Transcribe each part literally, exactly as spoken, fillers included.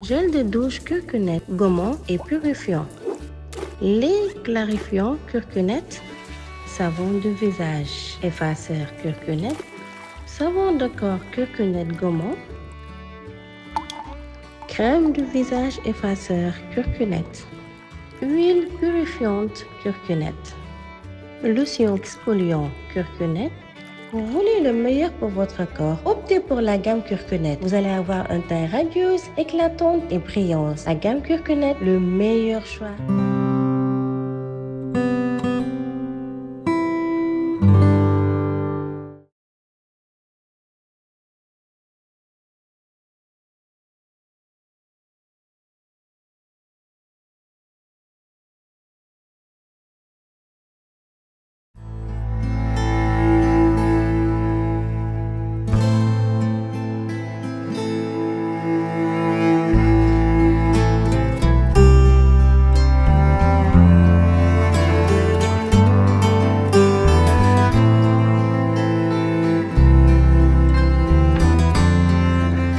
Gel de douche Kirkconnect, gommant et purifiant. Lait clarifiant Kirkconnect, savon de visage effaceur Kirkconnect, savon de corps Kirkconnect, gommant, crème de visage effaceur Kirkconnect, huile purifiante Kirkconnect, lotion exfoliant Kirkconnect. Vous voulez le meilleur pour votre corps? Optez pour la gamme Kirkconnect. Vous allez avoir un teint radieuse, éclatante et brillante. La gamme Kirkconnect, le meilleur choix.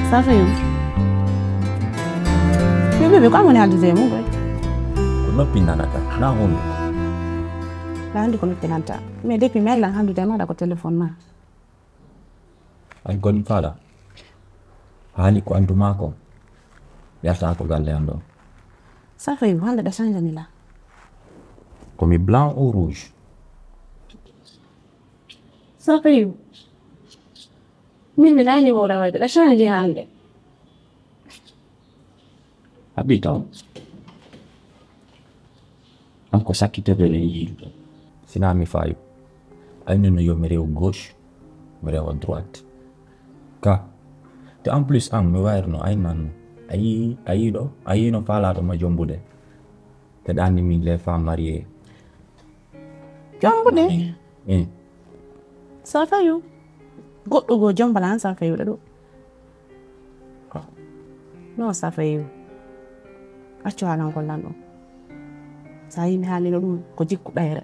Safayu. Yo bébé, ko an woni haaldude e mum koy? Ko noppi nanata, na hunde. Na anndi ko noppi nanta. Mais depuis mi ari lan haaldude e maɗa ko téléphone ma. Ay goni fala. Haali ko andu ma ko. Yarta ko galle am ɗo. Safayu, hande ɗa change ni la. Ko mi blanc ou rouge? Safayu. Min mi nani mo rawayde ɗa change hande. Habitan. An ko sakkitorde ɓe yiiɗuɗo. Sina mi fayu. Aynu no yo mi rew gauche, mi rewa droite. Ka. Te en plus an mi wayruno aynanno. A yi a yiɗo a yino falaɗo ma jombude. Te ɗanni min les femmes mariées. Jombude? Eh. Safayu. Goɗɗo goo jombala an Safayu ɗo ɗo. Non Safayu. Accu haalan gollan ɗum. Sa yi mi haalino ɗum ko jikku ɗayre.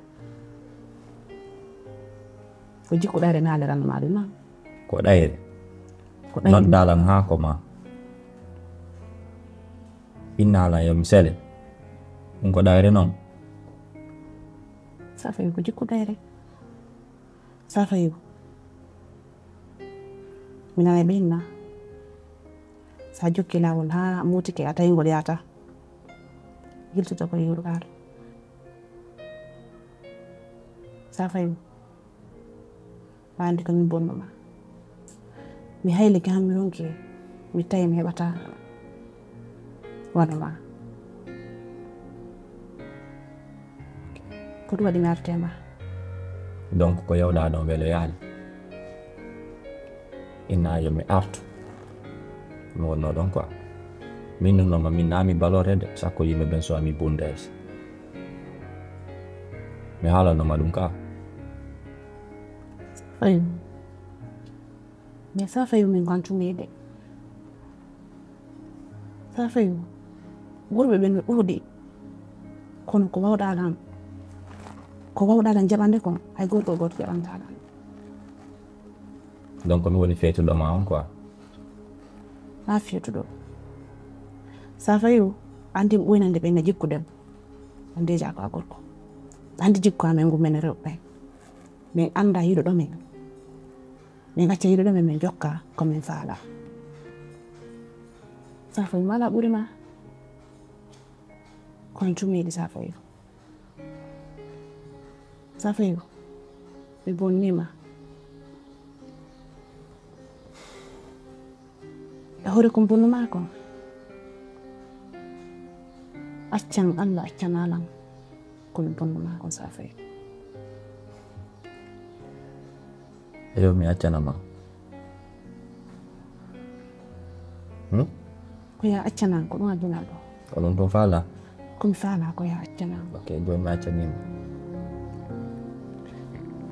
Ko jikku ɗayre mi haaliranno ma ɗum na. Ko ɗayre. Ko ɗayre. Noddalan haa ko ma. Innalan yo mi sele. Ɗum ko ɗayre non. Safayu ko jikku ɗayre. Safayu. Mi nanay ɓe inna. Sa jokki laawol haa mutike a tawi ngol yaata. Yiltoto ko yiwrugaaro. Safayu. Ɓa anndi ko min bonnuma. Mi haylike han mi ronki mi tawi mi heɓata wano ma. Ko ɗum waɗi mi artema. Donc ko yewɗa ɗon weloyaali. Inna yo mi artu. Mi wonno ɗon quoi. Min nunoma min nami balorede sakko yimɓe ɓen so ami bundes. Mi haalanoma ɗum ka. Ayo. Mais Safayu min kon cumiiɗe. Safayu, worɓe ɓen ɓe ɓurɗi. Kono ko wawɗa lan, ko wawɗa lan jaɓande kon, hay gorko e gooto jaɓanta lan. Donc mi woni feetuɗo ma on quoi. Na feetuɗo. Safayu, andi mi ɓoynande ɓen na jikku debbo. An déjà ko a gorko. Andi jikku amen ngu men rewɓe. Min anda yiɗuɗo men. Min acca yiɗuɗo men min jokka ko min faala. Safayu mala ɓuri ma. Kon cumiiɗi Safayu. Safayu mi bonnima. E hoore ko bonnuma kon accan Allah accanalan. Ko mi bonnuma kon Safayu. Eyo mi accanama. Hmm? Ko ya accanan ko ɗum aduna ɗo. Ko ɗum ɗum faala. Ko mi faala ko ya accanan. Ok joni mi accanima.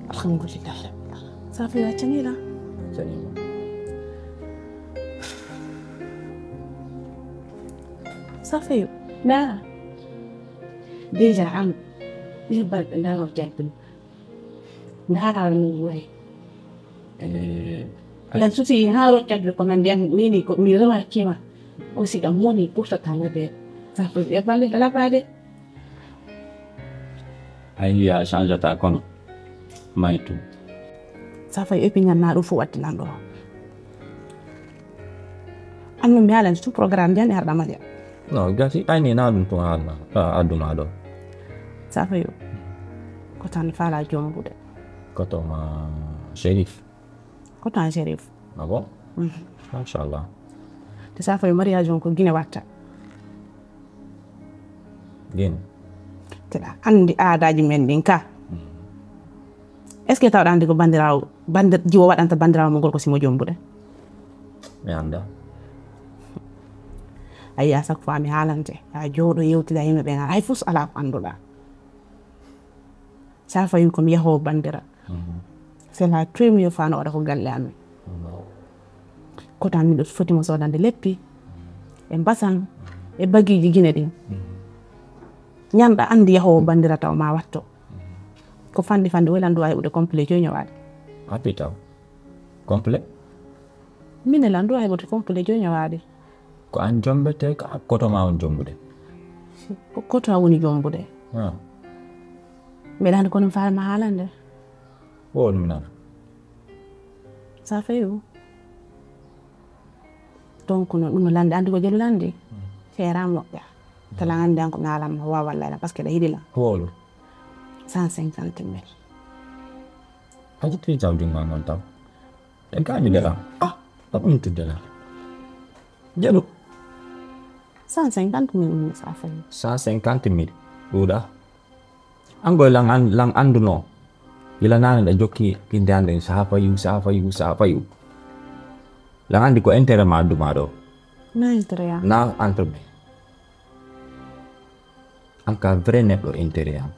Alhamdulillah. Safi yo accanila. Accanima. Safi yo. Na. Déjà an ɗin balɗe ndaro jabbi. Ndara ni wai. Eh. Lan suti haro jabbi ko nan den nini ko mi rawa kima. O si ɗam woni ɓurtata mo de. Safa ɓe balle kala faade. Ay, a change ta kono. May tu. Safa yo epi ñanna ɗum fof watti nan ɗo. Annu mi haalani tout programme jan arɗa maja. No, gasi ay ni na ɗum tun haalna. A, adduma ɗo. Safa yo. Ko tan faala jombude. Koto ma Sherif. Ko tan Sherif. Ah bon? Mhm. Machallah. Te safa yo mariage on ko Gine watta. Gine? Te ɗa andi aadaji men ɗin ka. Mhm. Est-ce que tawɗa andi ko bandirawo, bandir, jiwo waɗanta bandirawo mo gorko simo jombude? Mi anda. Ayi, a chaque fois mi haalante. A jooɗo yewtida yimɓe ɓen, hay fus ala ko anduɗa. Safa yu ko mi yahowo bandira. Mhm. C'est la première fois no waɗa ko galle amen. Mhm. Koto am miɗo foti mo sodande leppi, e mbasan, e bagiji Gine ɗin. Mhm. Ñanɗa andi yahowo bandira taw ma watto. Mhm. Ko fandi fandi woni landu wawi ɓude complet joyi ñowaade. Happy taw. Complet? Mine landu wawi ɓude complet joyi ñowaade. Ko an jombete, ko koto ma on jombude? Ko koto a woni jombude. Ah. Mbeɗa andi kono mi faala ma haalande. Wo ɗum nana. Safa yu. Donc no ɗum no lande andi ko jelu lande. Hmm. Seera moƴƴa. Tala andi an ko ngalam ma wawa lala parce que ɗa yiɗi lan. Wolu. Cent cinquante mille. Aji tu jam ɗum ma noon taw. E gaañu de lan. Ah, ɗum ɗum tudde lan. Jelu. Cent cinquante mille mi safa yu. Cent cinquante mille. Ɗuuɗa. An koye lan an-, lan annduno. Gila naane ɗa jokki innde an ɗen, Safa yu, Safa yu, Safa yu. Lan anndi ko intérêt ma adduma ɗo. Na intérêt am. Na entre me. An ka vrai neɗɗo intérêt am.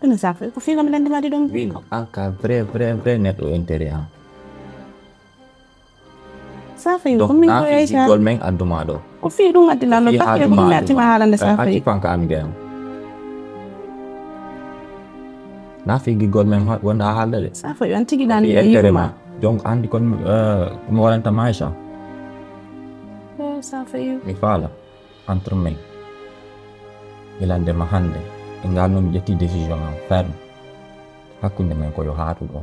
Ɗum Safa yu, ko fii ko mi lanndi ma ɗi ɗum. Win, an ka vrai, vrai, vrai neɗɗo intérêt am. Safa yu, donc, ko min ko Aisha. Gol men adduma ɗo. Ko fii ɗum addi lan ɗo, parce que ko mi artima haalande Safa yu. Ati panka am gen. Na fii gol men ha-, wonda haalde de. Safa yu, an tigi dan intérêt ma. Donc, andi kon, euh, ko mi waranta ma Aisha. Oh, Safa yu. Mi faala. Entre men. Ilande ma hannde. E ngal noon mi ƴetti décision am ferme. Hakkunde men ko yo haatu ɗo.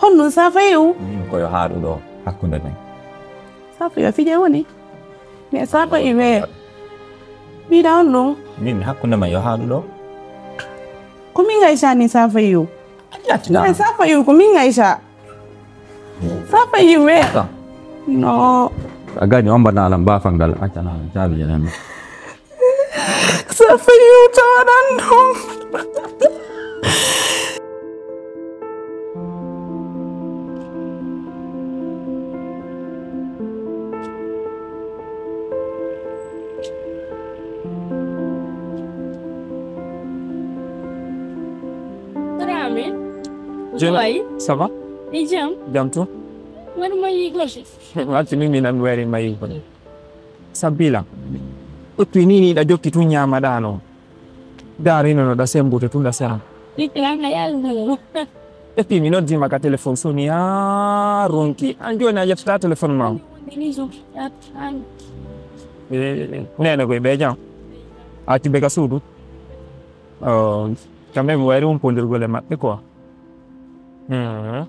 Honno Safa yu? Min ko yo haatu ɗo. Hakkunde men. Safa yu a fije woni. Mais Safa yu we. Mbiɗa on ɗum. Min hakkunde men yo haatu ɗo. Ko min Aisha ni Safa yu. A ƴatti na. Mais Safa yu ko min Aisha. Safa yu we. No. A gani on mbaɗa alam bafangal accana alam caabi jenen. Safa yu tawaɗan ɗum. Dramé. Jom. Way. Ça va? E jam. Jam tu? Wani mayi gosi. Wati mi minan wari mayi gosi. Sabila. Utwi nini da jokki tun nyama dano. Dari no da sembu to tun da sera. Ikiranga yalgo. E pi mi noddi maka téléphone soni ha ronki. An joni a ƴettata téléphone ma. Nene koye ɓe jam. Accu ɓe ka suudu. Oh, quand même wayri won pondirgol e maɓɓe quoi. Mhm.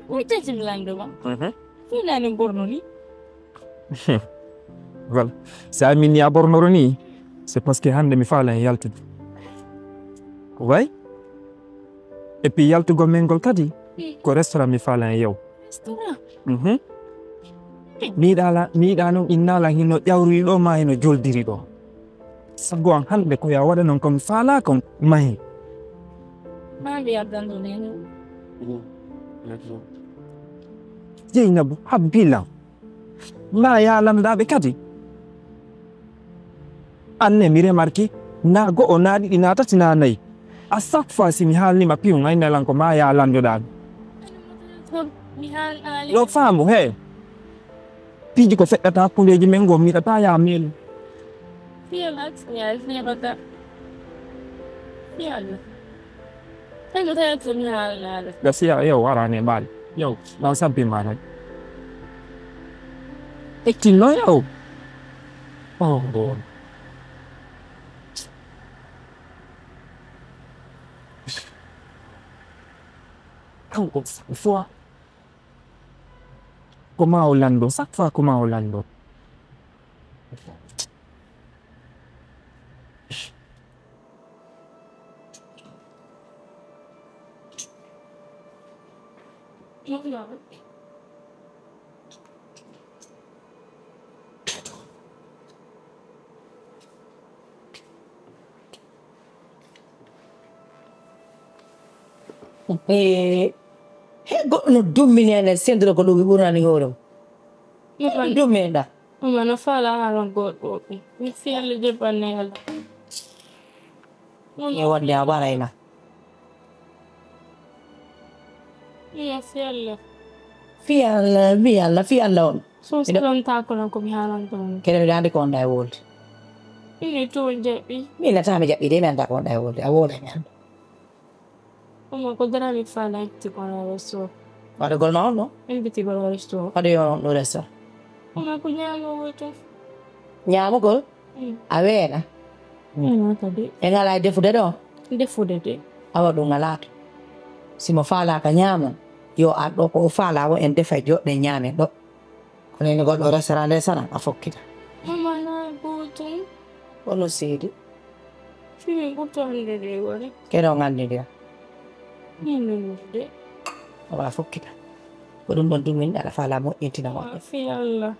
Ko tati mi lando ma. Mhm. Fulani borno ni. Voilà. Sa min ya bornoro ni, c'est parce que hande mi faala en yaltude. Way? Et puis yaltugol men ngol kadi, ko restaurant mi faala en yaw. Restaurant? Mhm. Miɗa la, miɗa non inna la hino ƴawri ɗo ma hino joldiri ɗo. Sabu an hande ko ya waɗa non ko mi faala kon mahi. Mami addando nene. Jeynabu, habbi lan. Ma ya landaɓe kadi. Anne mi remarki, na go'o, na ɗiɗi, na tati, na nayi. À chaque fois si mi haalnima piyun, ay nelan ko ma ya landoɗa mi. Mi haalnaali. Yo faamu, he. Piiji ko feɗɗata hakkundeji men go, mi yiɗata ya meelu. Fiyam aksiyal, fiyam ata. Fiyam. Tawi ko tawi ko mi haalnaali. Gasiya, yow, warani e ɓaali. Yow, ɗon sabbi ma tan. Ɓe tinno yaw. Oh, oh. Kanko chaque fois ko ma o lanndo, chaque fois ko ma o lanndo. He goɗɗo no dummini en e sendiro ko ɗum ɓurnani hoore mum. Ɗum dummini ɗa. Ɗum ana faala haala goɗɗo. Mi fiyalle jebbanne yalla. E wonde a warayna. Iya fiyalle. Fiyalla, fiyalla, fiyalla on. So salon takolan ko mi haalanta on. Kene mi dande ko on ɗa e wolde. Ini to jaɓi. Mi nata mi jaɓi de mi anda ko on ɗa e wolde. A wola mi anda. Omo ko dara mi faala itti ko on resto. Waɗugol ma on no? Imbiti gol resto. Waɗu yo on ɗo resto. Omo ko ñaamo woto. Ñaamugol? Mm. A weena? Weena kadi. E ngala e defude ɗo? Defude de. Awa ɗum ngala to. Si mo faalaaka ñaamo, yo ar ɗo ko o faala o en defa e joɗɗe ñaamen ɗo. Kono ene goɗɗo restorant nde sana a fokkita. Mama na gootum. Kono seedi. Fimi ɓurto hande de woni. Kene o ngandindira. Min de. Awa fokkita. Ko ɗum ɗon dumin aɗa faala moƴƴintina moƴƴa. Fi Allah.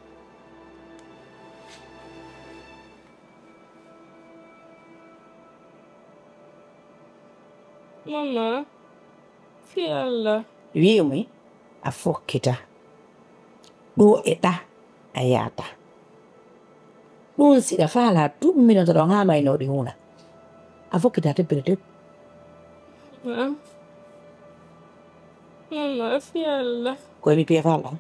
Mama, fi Allah. Wi'umi a fokkita. Ɗo e ɗa a yahata. Ɗum siɗa faala dumminoto ɗon haa maynoɗi huna. A fokkita tebbere debbo. Mama. Mama, fi Allah. Ko mi piya faala.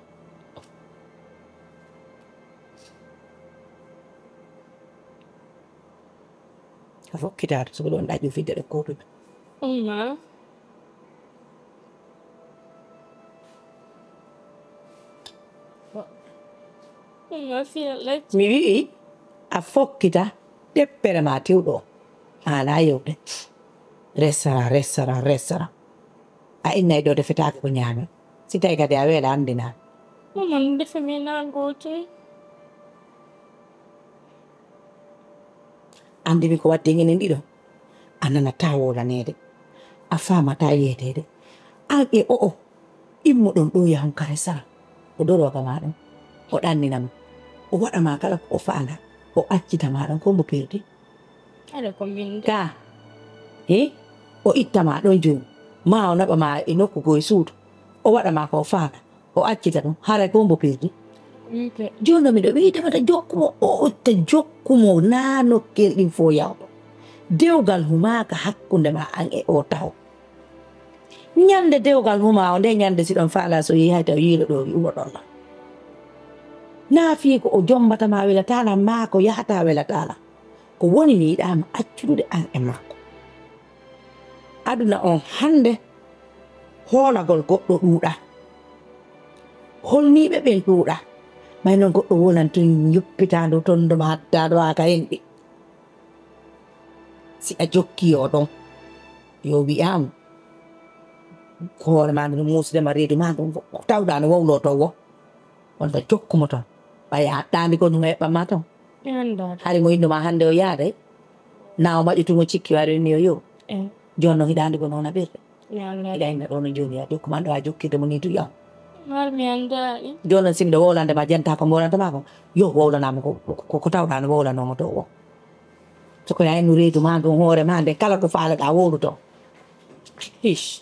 A fokkitaata so ɗon ɗaƴƴu fidde ɗo kootuɗo. Umma. Umma fiyalla. Mi wi'i a fokkita ɗeppere ma tewɗo. Ala yewde. Restaurant, restaurant, restaurant. A innay ɗo defetaake ko ñaami. Si tawi kadi a weela anndina. Umma no defe mi na gootum. Anndi mi ko waddi en enen ɗiɗo. A nanata wowlaneede. A faamata yeeteede. An e o'o, immoɗon ɗo yahon kare sara. O doroga ma ɗon. O ɗannina ma. O waɗa ma kala ko o faala. O accita ma ɗon ko mbo perdi. Aɗa ko min de. Ka. He? O itta ma ɗon jooni. Ma o naɓa ma e nokku goo e suudu. O waɗa ma ko o faala. O accita ɗum, haray ko mbo perdi. Jooni miɗo wiide mata jokkumo, o otta jokkumo naa nokkeeli ɗin fof yawɗo. Dewgal humaaka hakkunde ma an e o taho. Ñande dewgal huma o, nde ñande si ɗon faala so yehi hay taw yiilo ɗo wi umo ɗon lan. Naa fii ko o jombata ma wela taala maa ko yahata wela taala. Ko woni mi yiɗaama accudude an e makko. Aduna on hannde hoolagol goɗɗo ɗuuɗa. Holniiɓe ɓen ɗuuɗa. May non goɗɗo wonan tun yoppitaandu tondo ma hattaandu haa ka henɗi. Si a jokki yo ɗon, yo wi'aama ko hoore ma ndun muusde ma reedu ma ndun, ko tawɗaa no wowloo toon wo. Wonta jokkumo toon. Ɓay a haɗɗaandi ko ɗum eɓɓan ma toon. Mi anndaa. Hari mo inno ma hannde o yaade. Na o maƴi tun o cikki o ari o inni o yo. Eh. Jooni noon hiɗa anndi ko noon a ɓirde. Mi anndaa. Hiɗa inna ɗo no jooni a jokku ma ɗo a jokkirde mo ni tun yaw. Mar mi anndaa ɗi. Jooni noon si miɗo wowlande ma janta ko mbolanta ma ko. Yo wowlanaama ko, ko, ko tawɗaa no wowlanoo mo to o. So ko ya innu reedu ma ndun hoore ma nde kala ko faalaɗaa wowlu toon. Ish.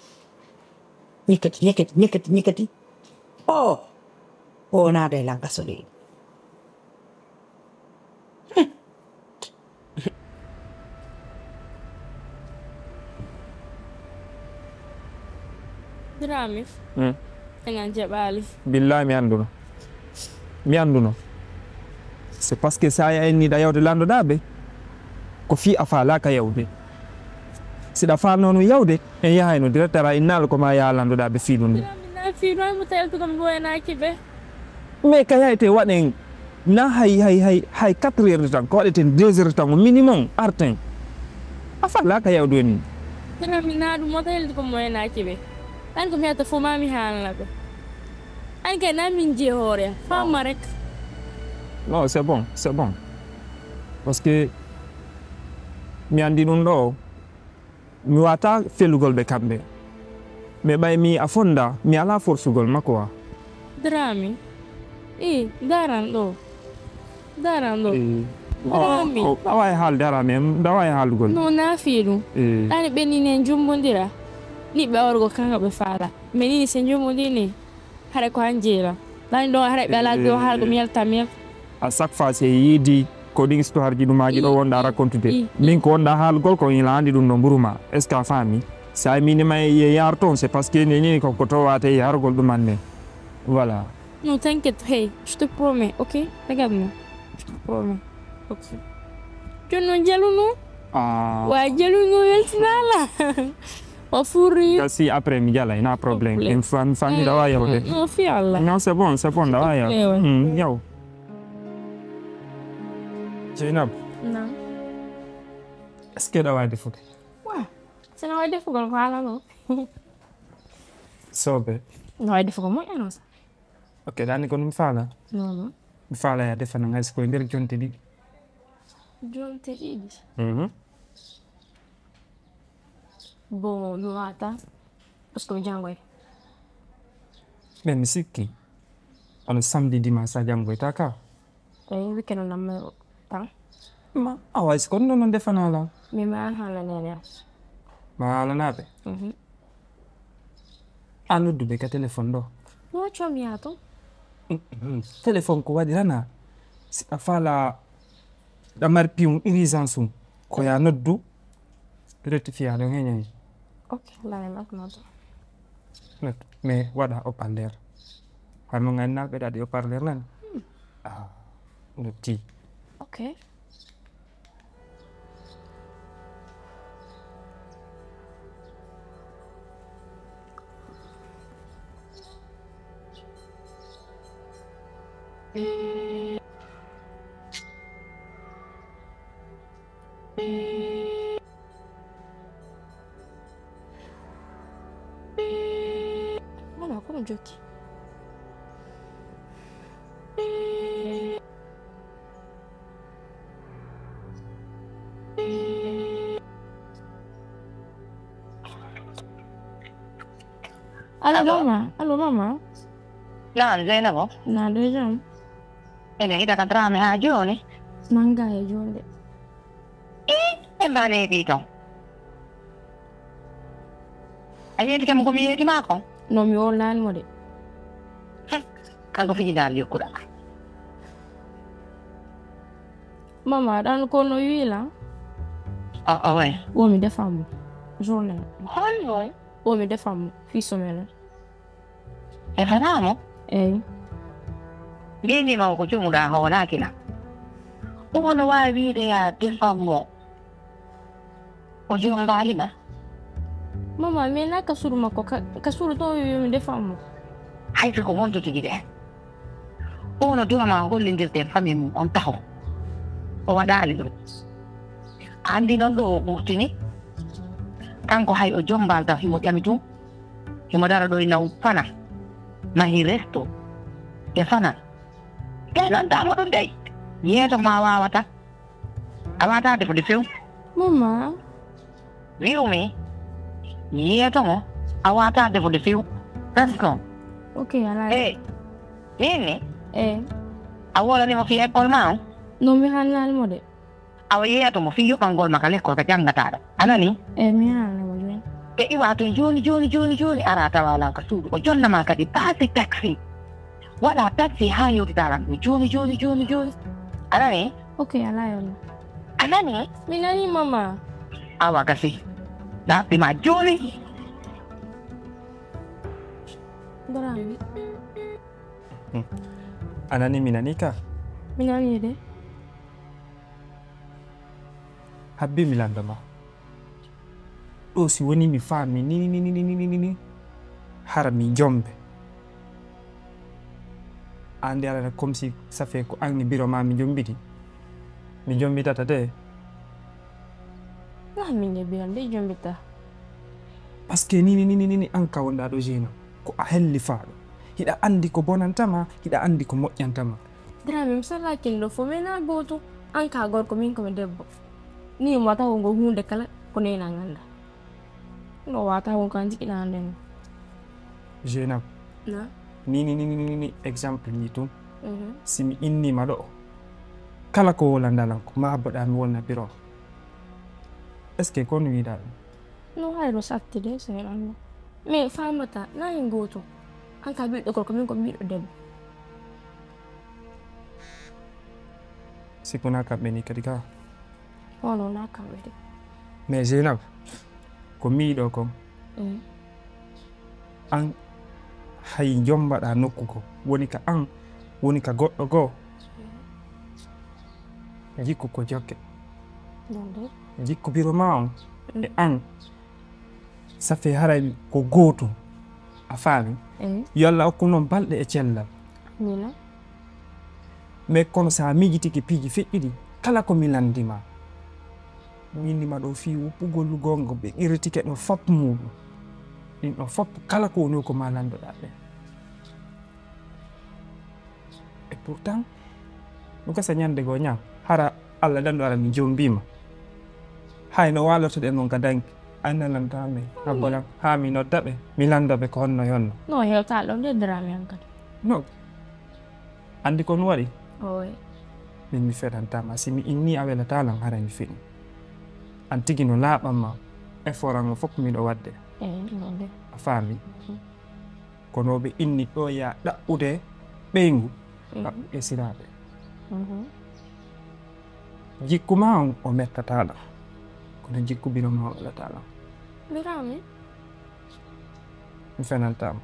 Ñikkati, ñikkati, ñikkati, ñikkati. Oh. O naada e lanka soleil. Dramé. Hmm. Eŋan jaɓaali. Billahi mi annduno. Mi annduno. C'est parce que sa yahinniɗa yawde landoɗa ɓe, ko fii a faalaaka yawde. Siɗa faalno no yawde, en yahayno directeur a innal ko ma yaha landoɗa ɓe fii ɗum. Dramé na fii ɗum, mo tawi ko mi woyanaaki ɓe. Mais ka yahete waɗen Na hay hay hay hay quatre heures de temps, ko waɗeten deux heures de temps o minimum arten. A faalaaka yawdu en ni. Tena mi na ɗum mota yelde ko moyen na keɓe. An ko mi yata fo ma mi haalana ɓe. An kay na min je hoore famma rek. Non, c'est bon, c'est bon. Parce que mi andi ɗum ɗo, mi wata felugol ɓe kamɓe. Mais ɓay mi a fonda, mi ala forsugol ma quoi. Darami. I daran ɗo. Daran ɗo. Darami. Awa e haal darami en, dawa e haalugol. No na fi ɗum. Eh, Ɗani ɓe ni ne jumbondira. Ni ɓe wargo kanga ɓe fala. Mais ni se jumbondi ni. Hare ko an jeela. Ɗani ɗo hare ɓe ala ɗo haalgo mi yalta mi yalta. À chaque fois c'est yiidi ko ɗin histoire ji ɗumaji ɗo wonɗa racontude. i- Min ko wonɗa haalugol ko ila andi ɗum no mburuma. Est-ce que a faami? Sa mini ma ye yar toon, c'est parce que nini ko ko to wate yarugol ɗum anne. Voilà. Non, t'inquiète, hey, je te promets, ok? Regarde-moi. Je te promets. Ok. Jooni noon jaluno? Ah. Wa jaluno weltinaala. O furri. Kasi après mi jala ina problème. Problème. En fan fan da wa yawde. Non, fi Allah. Non, c'est bon, c'est bon, da wa yaw. Eh, ouais. Hmm, yaw. Zainab, Non. est-ce que da wa defude? Wa. Sina wa defugol ko ala no. Sobe. No wa defugol mo eno sa. Ok, dani ko mi fala. Non, non. Mi fala ya defana ngai ko nder jonte ɗiɗi. Jonte ɗiɗi. Mhm. Bon, mi wata. Parce que mi jangoy. Mais mi sikki. Ono samedi dimanche a jangoyta ka. Ay weekend on amma tan. Ma awa est-ce que on non defana la? Mi ma hala nene. Ma ala naɓe. Mhm. A nodduɓe ka téléphone ɗo. No chomi ato. Mhm. Téléphone ko waɗirana si a fala ɗamar piwum urgence um ko ya noddu rectifier ɗo heñani. Ok, la même ak noto. Mais waɗa haut-parleur. Hano ngani na ɓe daɗi haut-parleur nan. Ah, notti. Ok. Wala kono jokki. Allo mama, allo mama. Naam, Zeynabo. Na do jam. Ene hiɗa ka Dramé haa jooni? Nanga e jonde. Ii, e mbaane e ɓii ton. A yeetike mo ko mi yeeti maa kon? No mi wolnani mo de. Kanko fiji ndaal yokkuɗa. Mama, ɗan ko no wiila? O o way. Wo mi defan mo. Journée. Hol noon? Wo mi defan mo. Fi semaine. E fanaamo? Eyi. Mbimi ma ko jomuɗa hoolaaki na. Ɗum no waawi wiide ya defan mo. O jombaali ma. Mama, mi na kasuru makko. Ka- Kasuru to wi mi defan mo. Hay so ko wonto tigi de. O no duma ma hollindirde famille mum on taho. O waɗaali ɗum. Anndi noon ɗo o ɓurtini. Kanko hay o jombal taw himo ƴami tun. Himo dara ɗo ina fana. Mahi resto. E fana. Te noon tamo ɗum dey. Yeeto ma wawata. A wata defude few. Mama. Wi'umi. Yeeto mo. A wata defude few. Resto. Ok, ala. Hey. Min ni. Eh. A wolani mo fi école ma on. No mi hannani mo de. Awa yeeto mo fi yoɓangol ma ka lekkol ka janngataɗo. A nani? Eh, mi hannani mo joni. Ɓe iwa tun jooni jooni jooni jooni ara tawa lan ka suudu o jonna ma kadi paasi taxi. Waɗa taxi haa yewtitaran ɗum jooni jooni jooni jooni. A nani? Ok, ala yalla. A nani? Mi nani mama. Awa gasi. Ɗaɓɓi ma jooni. Darami. A nani mi nani ka? Mi nani de. Habbi mi landa ma. Ɗo si woni mi faami ni ni ni ni ni ni ni ni. Hara mi jombe. An de aɗa comme si ça fait ko an e biro ma mi jombiti. Mi jombitata de. Wah min de biro de jombita. Parce que nini nini nini an ka wonɗa ɗo Jeena. Ko a helli faaɗo. Hiɗa andi ko bonantama, hiɗa andi ko moƴƴantama. Dramé mi salakin ɗo fo mena goto. An ka gorko min ko mi debbo. Ni mo taw ngo hunde kala ko nena ganda. No wata won kan jikina ande no. Jeena. Na. Nini nini nini exemple ni tun. Mhm. Si mi innima ɗo. Kala ko wolandalan ko ma abboɗa mi wonna biro. Est-ce que kon wiɗa ɗum? No hay ɗo satti de seeɗan no. Mais famata na hen goto. An ka ɓiɗɗo gorko min ko ɓiɗɗo debbo. Si kona kamɓe ni kadi ka. Ono na kamɓe de. Mais Jeynab, ko miiɗo kon Mm. an hay jombaɗa nokku ko woni ka an woni ka goɗɗo goo. Jikku ko jokke. Ɗon de. Jikku biro ma on e an. Ça fait haray ko gootum. A faami? Mm. Yo Allah okku noon balɗe e cellal. Mina. Mais kono so a miijitike piiji feƴƴuɗi, kala ko mi lanndima, mi innima ɗo fii wuppugol goonga ɓe irritike ɗo fop muuɗum. Ɗin ɗo fop kala ko woni ko ma lanndoɗaa ɓe. Et pourtant, ɗum kasa ñannde goo ñaam, hara Allah lanndo ara mi jombiima. Hay no waalortoɗen noon ka danki, ay nalantaa mi, habbolam, haa mi nodda ɓe, mi lannda ɓe ko honno yonno. No hewta ɗon de Dramé an kadi. No, anndi ko ɗum waɗi? Oy. Min mi feɗantaama, si mi inni a welataa lan haray mi feɗi. An tigi no laaɓan ma, effort an o fof miɗo waɗde. Eyi, non de. A faami? Kono ɓe inni ɗo ya ɗaɓɓude ɓeyngu, ɗaɓɓude siraaɓe. Mhm. Jikku ma on o mettataa lan, kono jikku biro ma o welataa lan. Dramé. Mi fenantaama.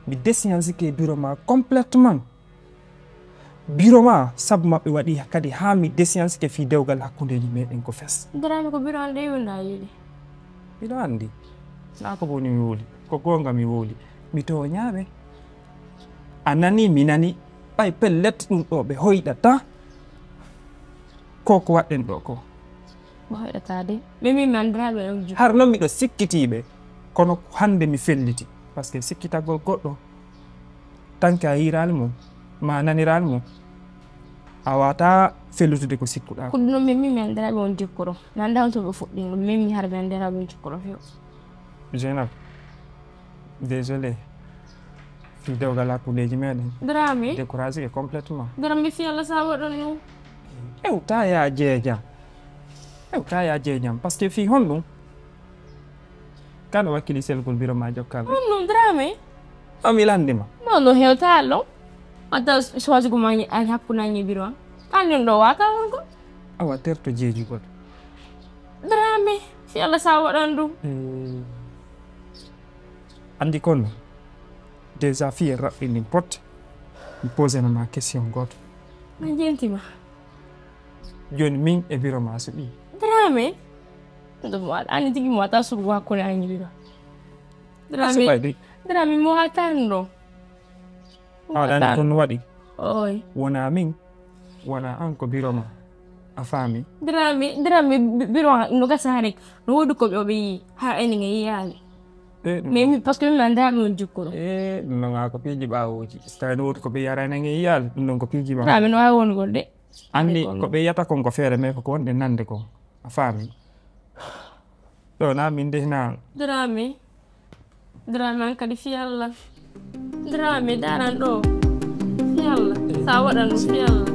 Mi desiyansike biro ma complètement. Biro ma sabu maɓɓe waɗi kadi haa mi desiyansike fii dewgal hakkundeeji meɗen ko fes. Dramé ko biro an ɗe wonda yiɗi. Miɗo anndi. Naa ko woni mi wowli. Ko goonga mi wowli. Mi tooñaaɓe. A nani mi nani. Ɓay pellet ɗum ɗo ɓe hoyɗata. Ko ko waɗɗen ɗo ko. Mo hoyɗata de. Ɓe min mi anndiraaɓe on ju. Har noon miɗo sikkitiiɓe. Kono hannde mi felliti. Parce que sikkitagol goɗɗo. Tanke a yiiraali mo. Ma a naniraali mo. A wata fellutude ko sikkuɗaa. Ko ɗum noon min min mi anndiraaɓe on jikkoro. Mi anndaa on to ɓe fuɗɗi ɗum. Min mi hara mi anndiraaɓe on jikkoro few. Jeynab. Désolé. Fii dewgal hakkundeeji meɗen. Dramé. Découragé complètement. Dramé fii Allah sa waɗan ɗum. Ewta ya jeejam. Ewta ya jeejam. Parce que fii honɗum? Kano wakkili selgol biro ma jokkal. Ɗum ɗum Dramé. O mi lanndima. Non, no hewta ɗon. Wata choisi ko ma an hakkunde an e biro an. An ɗum ɗo wata on ko. Awa terto jeejugol. Dramé. Fii Allah sa waɗan ɗum. Anndi kono. Déjà fii en raɓɓini pot. Mi posena ma question gooto. Mi jentima. Jooni min e biro ma suɓii. Dramé. Ɗum mo waɗa. Ani tigi mo wata suɓu hakkunde an e biro. A suɓay ɗum. Dramé mo wata ɗum ɗo. Awa ɗan kon waɗi. Oy. Wona min. Wona an ko biro ma. A faami? Dramé, Dramé bi-, biro an no gasa rek. No woodi ko ɓe ɓe yi. Ha enen e yiyaali. E ɗum. Mais mi, parce que min mi anndaa ɗum jikku ɗo. E ɗum noon ko piiji ɓaawooji. So tawii no woodi ko ɓe yara enen e yiyaali. Ɗum noon ko piiji ma. Dramé no waawi wonugol de. Anndi Kon. Ko ɓe yata kon ko feere mais ko ko wonɗe nande kon. A faami? Ɗo na min de na. Dramé. Dramé an kadi fii Allah. Dramé daran ɗo. Fii Allah. Sa waɗan ɗum fii Allah.